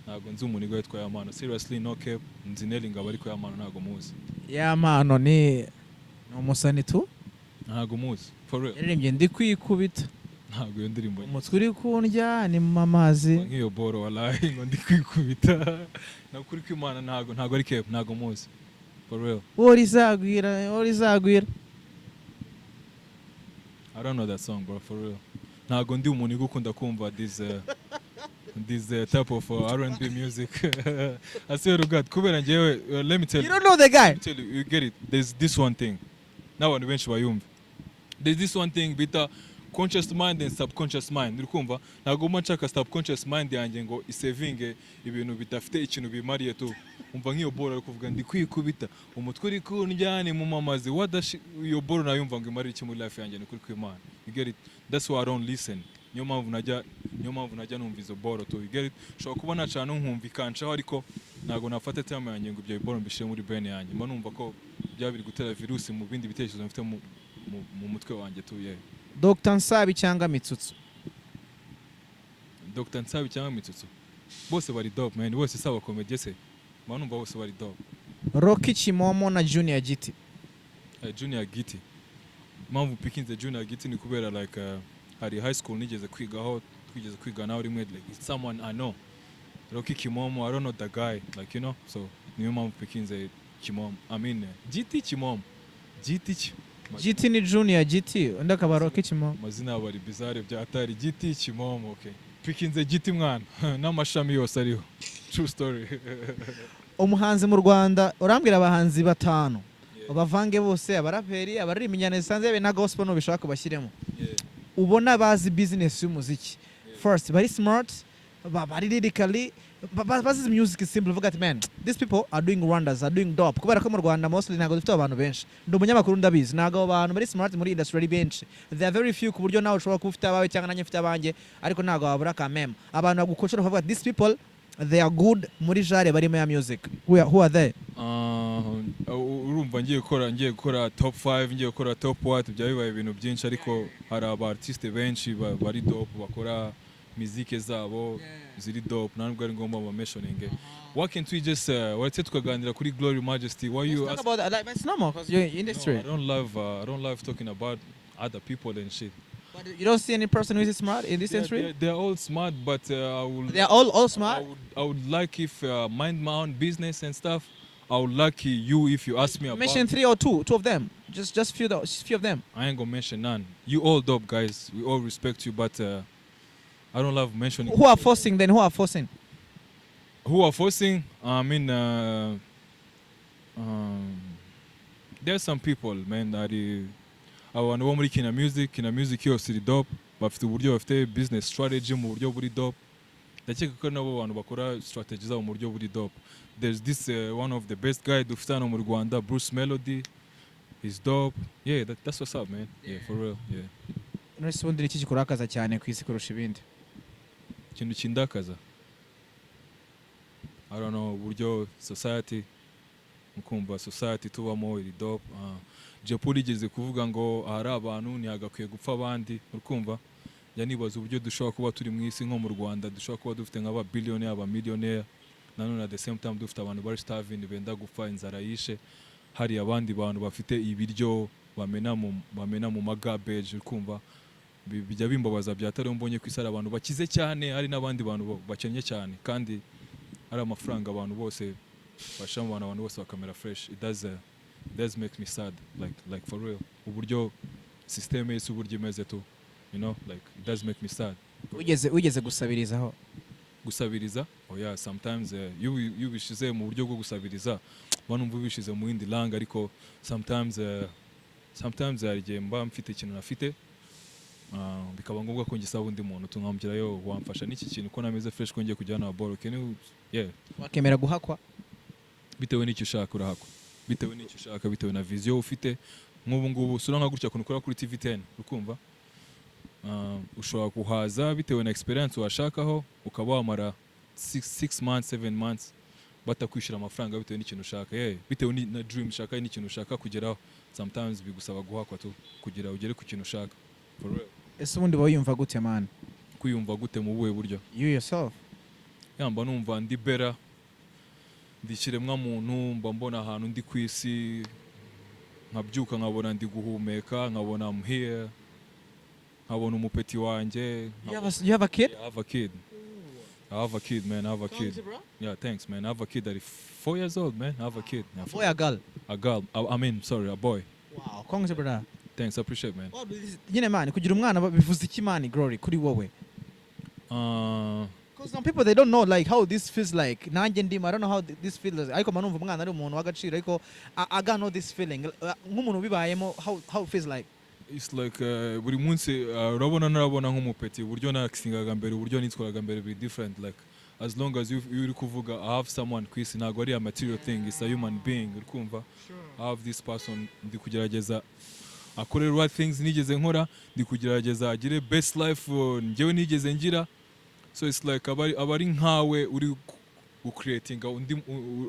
S1: Ntabwo nzi umuntu witwa Yampano. Seriously, no cap. Nzi Neri Ngabo, ariko Yampano ntabwo muzi.
S2: Yampano ni umusani tu.
S1: Ntabwo muzi. For real.
S2: Yaririmbye "Ndi kwikubita".
S1: Ntabwo iyo ndirimbo
S2: "Umutwe uri kundya ni mu mazi".
S1: Nk'iyo boro, wallahi, ngo "Ndi kwikubita", nakuri kw'Imana, ntabwo ari cap, ntabwo muzi. For real.
S2: "Uri izagwira, uri izagwira".
S1: I don't know that song, bro, for real. Ntabwo ndi umuntu ukunda kumva this type of R&B music. I swear to God, kubera njyewe, let me tell
S2: You don't know the guy?
S1: Let me tell you, you get it. There's this one thing. N'abantu benshi bayumva. There's this one thing bita conscious mind and subconscious mind. Uri kumva? Ntabwo mba nshaka subconscious mind yanjye ngo isevinge ibintu bidafite ikintu bimariye tu. Umva nk'iyo boro ari kuvuga "Ndi kwikubita, umutwe uri kundya ni mu mamazi". What does she, iyo boro nayumva ngo imarire iki muri life yanjye, ni kuri kw'Imana? You get it? That's why I don't listen. Niyo mpamvu najya numva izo boro tu. You get it? Ushobora kuba nacana nkumva ikancaho, ariko ntabwo nafata time yanjye ngo ibyo boro mbishyire muri brain yanjye. Mba numva ko byaba biri gutera virusi mu bindi bitekerezo mfite mu mutwe wanjye tu, yeah.
S2: Dr Nsabi cyangwa Mitsutsu?
S1: Dr Nsabi cyangwa Mitsutsu, bose bari dope, man. Bose si abakomediye se? Mba numva bose bari dope.
S2: Rocky Kimomo na Junior Giti?
S1: Junior Giti. Impamvu pikinze Junior Giti ni kubera like hari high school nigeze kwigaho, twigeze kwiga nawe rimwe, like it's someone I know. Rocky Kimomo, I don't know the guy, like so niyo mpamvu pikinze Kimomo, I mean Giti Kimomo, Giti Ki
S2: Giti ni Junior Giti, undi akaba Rocky Kimomo.
S1: Amazina yabo ari bizarre bya atari. Giti Kimomo, okay, pikinze Giti mwana n'amashami yose ariho. True story.
S2: Umuhanzi mu Rwanda, urambwira abahanzi batanu,
S1: Yeah.
S2: ubavange bose, abaraperi, abaririmba injyana zisanzwe, yewe na gospel nubishaka ubashyiremo,
S1: Yeah.
S2: ubona bazi business y'umuziki,
S1: Yeah.
S2: first bari smart, bari lyrically bazi music simple, uvuga ati: "Man, these people are doing wonders, are doing dope." Kubera ko mu Rwanda mostly ntabwo dufite abantu benshi, ndi umunyamakuru ndabizi, ntabwo abo bantu bari smart muri industry ari benshi. They are very few, ku buryo nawe ushobora kuba ufite abawe cyangwa nanjye mfite abanjye, ariko ntabwo wabura kameme abantu bagukoshora bakavuga ati: "These people, they are good muri genre barimo ya music." Who are they?
S1: Urumva ngiye gukora top 5, ngiye gukora top what, byaba bibaye ibintu byinshi, ariko hari aba artiste benshi bari dope, bakora mizike zabo ziri dope, nta nubwo ari ngombwa ba mentioning. Why can't we just waretse tukaganira kuri Glory Majesty? Why you
S2: Let's talk
S1: ask?
S2: about that. Like, it's normal because you're in
S1: No,
S2: industry.
S1: I don't love talking about other people and shit.
S2: But you don't see any person who is smart in this industry?
S1: They're all smart, but I would
S2: They are all smart.
S1: I would like if mind my own business and stuff. I would like you if you ask me about
S2: Mention three or two, two of them. Just few of them.
S1: I ain't gonna mention none. You all dope guys. We all respect you, but I don't love mentioning.
S2: Who are forcing then? Who are forcing?
S1: Who are forcing? I mean, there's some people, man, that abantu bo muri Kina Music, Kina Music yose iri dope, bafite uburyo, bafite business strategy mu buryo buri dope. Ndakeka ko nabo bantu bakora strategy zabo mu buryo buri dope. There's this one of the best guy dufite hano mu Rwanda, Bruce Melody. He's dope. Yeah, that's what's up, man. Yeah, for real. Yeah.
S2: None se ubundi ni iki kikurakaza cyane ku isi kurusha ibindi?
S1: Ikintu kindakaza, I don't know, uburyo society, mukumva society tubamo iri dope. Jay Polly igeze kuvuga ngo ahari abantu ntihagakwiye gupfa abandi, urukumva? Njya nibaza uburyo dushobora kuba turi mu isi, nko mu Rwanda, dushobora kuba dufite nk'aba billionaire, aba millionaire, nanone at the same time dufite abantu bari starving, benda gupfa, inzara yishe. Hari abandi bantu bafite ibiryo bamena mu ma garbage, urukumva? Bijya bimbabaza byatari mbonye ku isi hari abantu bakize cyane, hari n'abandi bantu bakennye cyane, kandi ari amafaranga abantu bose bashyira mu bantu, abantu bose bakamera fresh. It does make me sad, like for real, uburyo system y'isi, uburyo imeze tu, like it does make me sad.
S2: Wigeze gusabirizaho?
S1: Gusabiriza? Oh yeah, sometimes iyo ubishize mu buryo bwo gusabiriza, mba numva ubishize mu yindi langue, ariko sometimes hari igihe mba mfite ikintu nafite, bikaba ngombwa ko ngisaba undi muntu, tunkamubwira: "Yo, wamfasha n'iki kintu ko nameze fresh, ko ngiye kujyana na ball, can you?" Yeah.
S2: Wakemera guhakwa?
S1: Bitewe n'icyo ushaka urahakwa, bitewe n'icyo ushaka, bitewe na vision ufite. Nk'ubu ngubu usura nka gutya ukuntu ukora kuri TV10, ukumva ushobora kuhaza bitewe na experience washakaho, ukaba wamara 6 months, 7 months batakwishyura amafaranga, bitewe n'ikintu ushaka, yeah, bitewe na dream ushaka n'ikintu ushaka kugeraho. Sometimes bigusaba guhakwa tu kugira ugere ku kintu ushaka, for real.
S2: Ese ubundi uba wiyumva gute, man?
S1: Kwiyumva gute mu buhe buryo?
S2: You yourself.
S1: Yeah, mba numva ndi better, ndi ikiremwa muntu, mba mbona ahantu ndi ku isi, nkabyuka nkabona ndi guhumeka, nkabona I'm here, nkabona umupeti wanjye.
S2: You have a kid?
S1: I have a kid. I have a kid, man. I have a kid. Yeah, thanks, man. I have a kid that is 4 years old, man. I have a kid. Yeah.
S2: Boy or girl?
S1: A girl. I mean, sorry, a boy.
S2: Wow, congrats, brother.
S1: Thanks, I appreciate, man.
S2: Nyine man, kugira umwana bivuze iki, man, Glory, kuri wowe? Because some people, they don't know like how this feels like. Nanjye ndimo, I don't know how this feels like. Ariko mba numva umwana ari umuntu w'agaciro, ariko I got know this feeling. Nk'umuntu ubibayemo, how it feels like.
S1: It's like buri munsi urabona, narabona nk'umupeti, uburyo nakisingaga mbere, uburyo nitwaraga mbere biri different. Like as long as you uri kuvuga I have someone ku isi, ntabwo ari a material thing, it's a human being, uri kumva? I have this person, ndi kugerageza akore right things nigeze nkora, ndi kugerageza agire best life njyewe nigeze ngira. So it's like aba ari nkawe uri gucreatinga undi,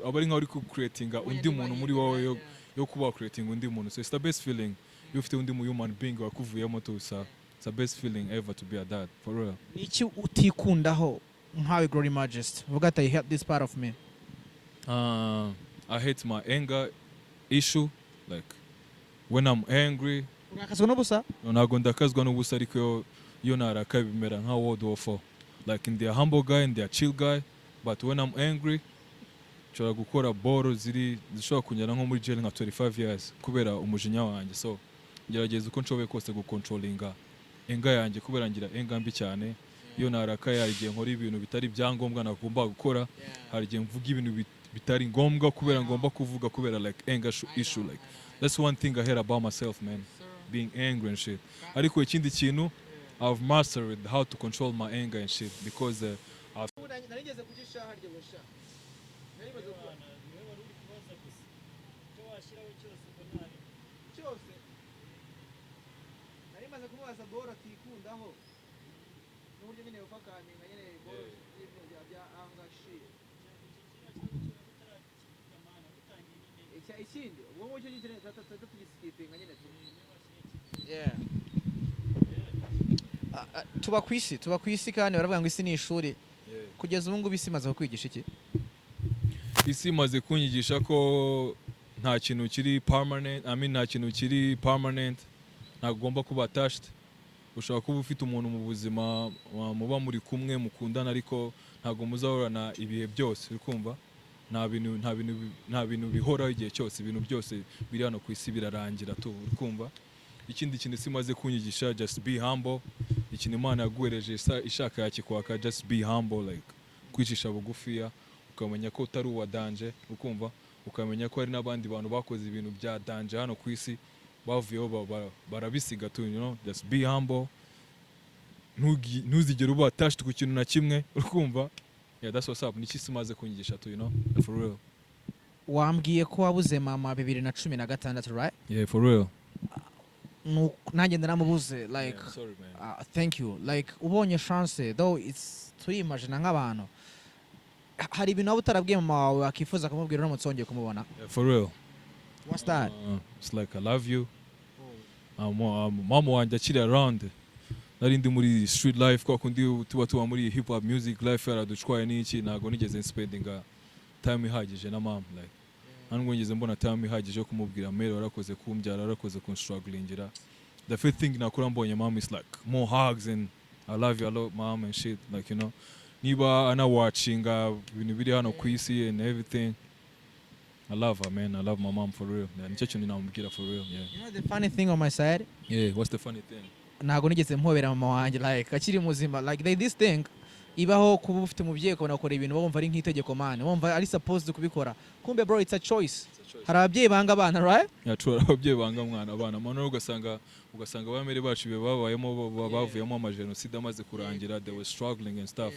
S1: aba ari nkawe uri gucreatinga undi muntu muri wowe, yo kuba creating undi muntu. So it's the best feeling iyo ufite undi mu human being wakuvuyemo tu. It's the best feeling ever to be a dad, for real.
S2: Ni iki utikundaho nkawe, Glory Majesty? Uvuga ati: "I hate this part of me."
S1: I hate my anger issue, like when I'm angry.
S2: Urakazwa n'ubusa?
S1: Ntabwo ndakazwa n'ubusa, ariko iyo narakaye bimera nka World War 4. Like ndi a humble guy, ndi a chill guy, but when I'm angry nshobora gukora boro ziri zishobora kunjyana nko muri jail nka 25 years kubera umujinya wanjye. So ngerageza uko nshoboye kose gucontrollinga anger yanjye, kubera ngira anger mbi cyane. Iyo narakaye hari igihe nkora ibintu bitari ibyangombwa nagomba gukora, hari igihe mvuga ibintu bitari ngombwa kubera ngomba kuvuga, kubera like anger issue. Like that's one thing I hate about myself, man, being angry and shit. Ariko ikindi kintu, I've mastered how to control my anger and shit because I've
S2: Narigeze kugishaha ryo busha.
S3: Niwe wari uri kubaza gusa icyo washyiraho cyose ubwo ntari
S2: Cyose nari maze kumubaza boro atikundaho n'uburyo nyine upakaminga nyine boro bya bya anger shit.
S3: Icyo mana utangiye nyine.
S2: Ikindi ubwo ngubwo cyo nyine tuta tugiskipinga nyine tu. Yeah. Tuba ku isi kandi baravuga ngo isi ni ishuri. Kugeza ubu ngubu isi imaze kukwigisha iki?
S1: Isi imaze kunyigisha ko nta kintu kiri permanent, I mean, nta kintu kiri permanent, ntabwo ugomba kuba attached. Ushobora kuba ufite umuntu mu buzima muba muri kumwe, mukundana, ariko ntabwo muzahorana ibihe byose. Uri kumva, nta bintu bihoraho igihe cyose. Ibintu byose biri hano ku isi birarangira tu. Uri kumva, ikindi kintu isi imaze kunyigisha, just be humble. Ikintu Imana yaguhereje ishaka yakikwaka. Just be humble, like kwicisha bugufiya, ukamenya ko utari uwa danger. Ukumva, ukamenya ko hari n'abandi bantu bakoze ibintu bya danger hano ku isi, bavuyeho barabisiga tu. Just be humble. Ntuzigere uba attached ku kintu na kimwe. Ukumva, yeah, that's what's up. Niki isi imaze kunyigisha tu, for real.
S2: Wambwiye ko wabuze mama 2016, right?
S1: Yeah, for real.
S2: Nanjye ndanamubuze, like
S1: Yeah, sorry, man.
S2: Thank you. Like ubonye chance, though it's turiyimagina nk'abantu, hari ibintu waba utarabwiye mama wawe wakifuza kumubwira uramutse wongeye kumubona?
S1: Yeah, for real.
S2: What's that?
S1: It's like I love you. Mama wanjye akiri around, nari ndi muri street life, kwa kundi tuba muri hip hop music life, yaraducwaye n'iki. Ntabwo nigeze spendinga time ihagije na mama. Like nta nubwo nigeze mbona time ihagije yo kumubwira: "Mère, warakoze kumbyara, warakoze kunstrugglingira." The first thing nakora mbonye mom is like more hugs and "I love you a lot, mom" and shit, like niba anawatchinga ibintu biri hano ku isi and everything. I love her, man. I love my mom, for real. Yeah, nicyo kintu namubwira, for real, yeah.
S2: You know the funny thing on my side?
S1: Yeah, what's the funny thing?
S2: Ntabwo nigeze mpobera mama wanjye, like akiri muzima. Like there this thing ibaho, kuba ufite umubyeyi ukabona akora ibintu wumva ari nk'itegeko, man, wumva ari supposed kubikora. Kumbe bro, it's a choice. Hari ababyeyi banga abana, right?
S1: Yeah, true. Ababyeyi banga mwana abana mano, ugasanga abamere bacu ibihe babayemo, bavuyemo amajenoside amaze kurangira, they were struggling and stuff.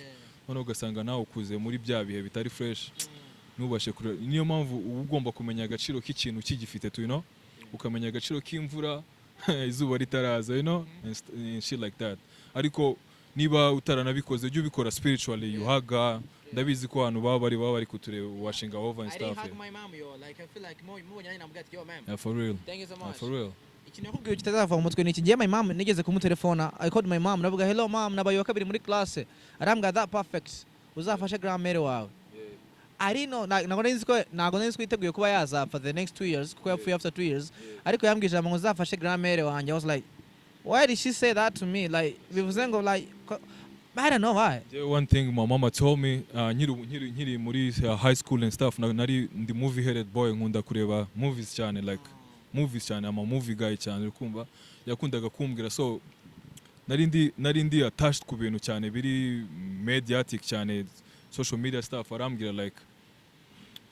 S1: Noneho ugasanga nawe ukuze muri bya bihe bitari fresh, ntubashe kureba. Niyo mpamvu uba ugomba kumenya agaciro k'ikintu kigifite tu, ukamenya agaciro k'imvura izuba ritaraza, and shit like that. Ariko niba utaranabikoze, ujye ubikora spiritually, you hug her. Ndabizi ko abantu baba bari kutureba, watching over and
S2: I didn't
S1: stuff.
S2: hug my mom, yo. Like I feel like mubonye nanjye namubwira ati: "Yo, ma'am."
S1: Yeah, for real.
S2: Thank you so
S1: Yeah,
S2: much.
S1: for real.
S2: Ikintu nakubwiye kitazava mu mutwe ni iki: ngiye my mom, nigeze kumutelefona. I called my mom, ndavuga: "Hello mom, nabaye wa kabiri muri classe." Arambwira: "That perfect, uzafashe grand-mère wawe." I didn't know, ntabwo nari nzi ko yiteguye kuba yazapfa the next 2 years, kuko yapfuye after 2 years. Ariko yambwiye ijambo ngo uzafashe grand-mère wanjye. I was like, "Why did she say that to me?" Like bivuze ngo like I don't know why.
S1: Yeah, one thing my mama told me, nkiri muri high school and stuff, nari ndi movie headed boy, nkunda kureba movies cyane, like movies cyane. I'm a movie guy cyane. Urikumva, yakundaga kumbwira, so nari ndi attached ku bintu cyane biri mediatic cyane, social media stuff. Arambwira, like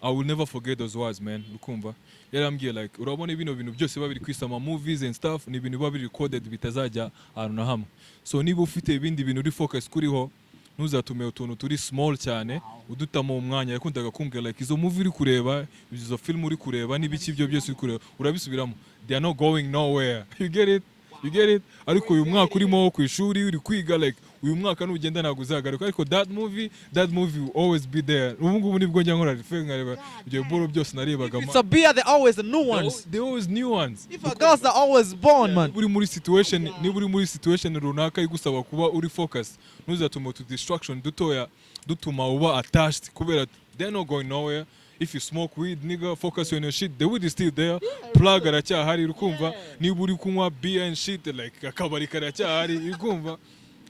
S1: I will never forget those words, man. Ukumva, yarambwiye like: "Urabona bino bintu byose biba biri kwisama, movies and stuff, ni ibintu biba biri recorded, bitazajya ahantu na hamwe. So niba ufite ibindi bintu uri focus kuriho, ntuzatume utuntu turi small cyane udutamo umwanya." Yakundaga kumbwira like: "Izo movie uri kureba, izo film uri kureba n'ibiki, ibyo byose uri kureba urabisubiramo, they are not going nowhere. You get it? You get it? Ariko uyu mwaka urimo ku ishuri uri kwiga, like uyu mwaka nugenda ntabwo uzagaruka, ariko that movie will always be there." Ubu ngubu nibwo njya nkora refer, nkareba ibyo boro byose narebaga.
S2: It's a beer, they always the new ones.
S1: They always new ones.
S2: If a girls are always born, man.
S1: Niba uri muri situation runaka igusaba kuba uri focus, ntuzatume utu distraction dutoya dutuma uba attached, kubera they're not going nowhere. If you smoke weed, nigga, focus on your shit. The weed is still there, plug aracyahari. Urikumva, niba uri kunywa beer and shit, like akabari karacyahari. Urikumva,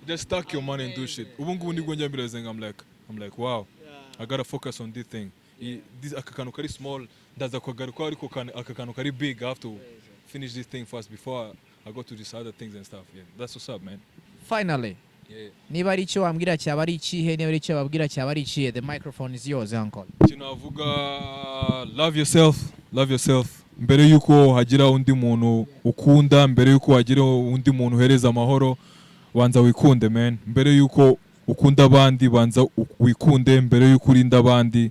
S1: just stack your money and do shit. Ubu ngubu nibwo njya mbiraze, I'm like, "Wow, I gotta focus on this thing." This aka kantu kari small ndaza kukagaruka, ariko aka kantu kari big, I have to finish this thing first before I go to these other things and stuff. Yeah, that's what's up, man.
S2: Finally,
S1: Yeah.
S2: niba ari icyo wambwira cyaba ari ikihe? Niba ari icyo wabwira cyaba ari ikihe? The microphone is yours, uncle.
S1: Ikintu navuga, love yourself, love yourself mbere yuko hagira undi muntu ukunda, mbere yuko hagira undi muntu uhereza amahoro, banza wikunde, man. Mbere yuko ukunda abandi, banza wikunde. Mbere yuko urinda abandi,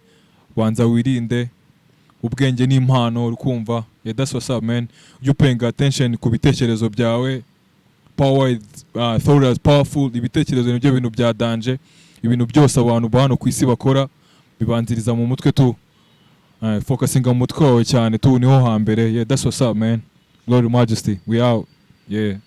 S1: banza wirinde. Ubwenge ni impano. Urikumva? Yeah, that's what's up, man. You paying attention ku bitekerezo byawe. Power is, thought is powerful. Ibitekerezo nibyo bintu bya danger. Ibintu byose abantu ba hano ku isi bakora bibanziriza mu mutwe tu. Focusinga mu mutwe wawe cyane tu, niho hambere. Yeah, that's what's up, man. Glory Majesty, we out. Yeah.